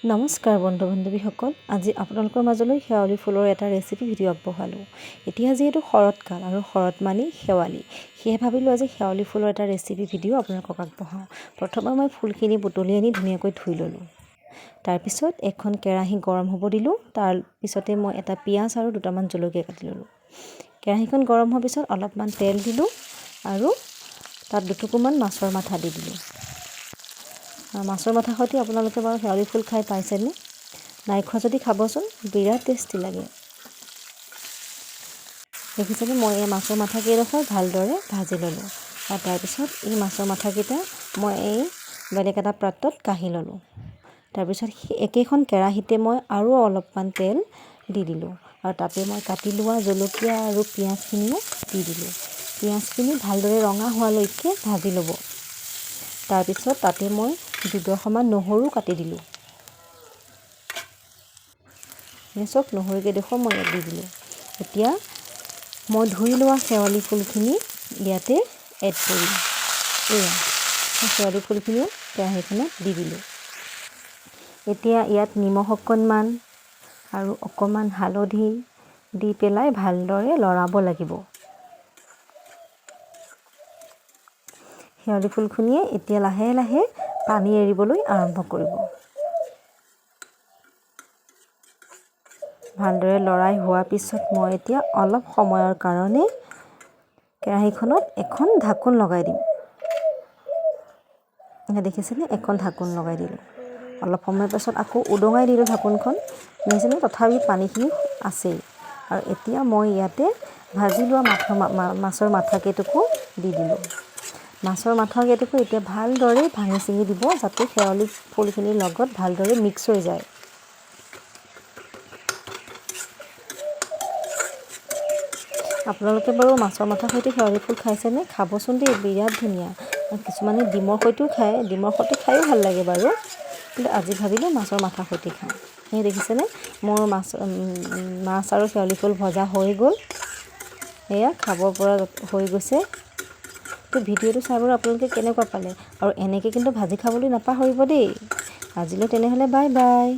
নমস্কাৰ বন্ধু বান্ধৱীসকল, আজি আপোনালোকৰ মাজলৈ শেৱালি ফুলৰ এটা ৰেচিপি ভিডিঅ' আগবঢ়ালোঁ। এতিয়া যিহেতু শৰৎকাল আৰু শৰৎ মানেই শেৱালি, সেয়ে ভাবিলোঁ আজি শেৱালি ফুলৰ এটা ৰেচিপি ভিডিঅ' আপোনালোকক আগবঢ়াওঁ। প্ৰথমে মই ফুলখিনি বুটলি আনি ধুনীয়াকৈ ধুই ল'লোঁ। তাৰপিছত এখন কেৰাহী গৰম হ'ব দিলোঁ। তাৰপিছতে মই এটা পিঁয়াজ আৰু দুটামান জলকীয়া কাটি ল'লোঁ। কেৰাহীখন গৰম হোৱাৰ পিছত অলপমান তেল দিলোঁ আৰু তাত দুটুকুৰমান মাছৰ মাথা দি দিলোঁ। মাছৰ মাথা সৈতে আপোনালোকে বাৰু শেৱালি ফুল খাই পাইছেনে? নাই খোৱা যদি খাবচোন, বিৰাট টেষ্টি লাগে। দেখিছেনে, মই এই মাছৰ মাথাকেইডোখৰ ভালদৰে ভাজি ল'লোঁ আৰু তাৰপিছত এই মাছৰ মাথাকেইটা মই এই বেলেগ এটা পাত্ৰত কাঢ়ি ল'লোঁ। তাৰপিছত একেখন কেৰাহীতে মই আৰু অলপমান তেল দি দিলোঁ আৰু তাতে মই কাটি লোৱা জলকীয়া আৰু পিঁয়াজখিনিও দি দিলোঁ। পিঁয়াজখিনি ভালদৰে ৰঙা হোৱালৈকে ভাজি ল'ব। তাৰপিছত তাতে মই দুডোখৰমান নহৰু কাটি দিলোঁ। চাওক, নহৰু কেইডোখৰ মই ইয়াত দি দিলোঁ। এতিয়া মই ধুই লোৱা শেৱালি ফুলখিনি ইয়াতে এড কৰিম। এয়া শেৱালি ফুলখিনিও কেৰাহীখনত দি দিলোঁ। এতিয়া ইয়াত নিমখ অকণমান আৰু অকণমান হালধি দি পেলাই ভালদৰে লৰাব লাগিব। শেৱালি ফুলখিনিয়ে এতিয়া লাহে লাহে পানী এৰিবলৈ আৰম্ভ কৰিব। ভালদৰে লৰাই হোৱাৰ পিছত মই এতিয়া অলপ সময়ৰ কাৰণে কেৰাহীখনত এখন ঢাকোন লগাই দিম। দেখিছেনে, এখন ঢাকোন লগাই দিলোঁ। অলপ সময়ৰ পাছত আকৌ উদঙাই দিলোঁ ঢাকোনখন। দেখিছেনে, তথাপি পানীখিনি আছেই। আৰু এতিয়া মই ইয়াতে ভাজি লোৱা মাছৰ মাথা কেইটুকু দি দিলোঁ। মাছৰ মাথা কেইটুকু এতিয়া ভালদৰে ভাঙি চিঙি দিব, যাতে শেৱালি ফুলখিনিৰ লগত ভালদৰে মিক্স হৈ যায়। আপোনালোকে বাৰু মাছৰ মাথাৰ সৈতে শেৱালি ফুল খাইছেনে? খাবচোন দেই, বিৰাট ধুনীয়া। কিছুমানে ডিমৰ সৈতেও খায়, ডিমৰ সৈতে খায়ো ভাল লাগে বাৰু, কিন্তু আজি ভাবিলোঁ মাছৰ মাথাৰ সৈতে খাওঁ। এই দেখিছেনে, মোৰ মাছ মাছ আৰু শেৱালি ফুল ভজা হৈ গ'ল। এয়া খাব পৰা হৈ গৈছে। তো ভিডিঅ'টো চাই বাৰু আপোনালোকে কেনেকুৱা পালে? আৰু এনেকৈ কিন্তু ভাজি খাবলৈ নাপাহৰিব দেই। আজিলৈ তেনেহ'লে বাই বাই।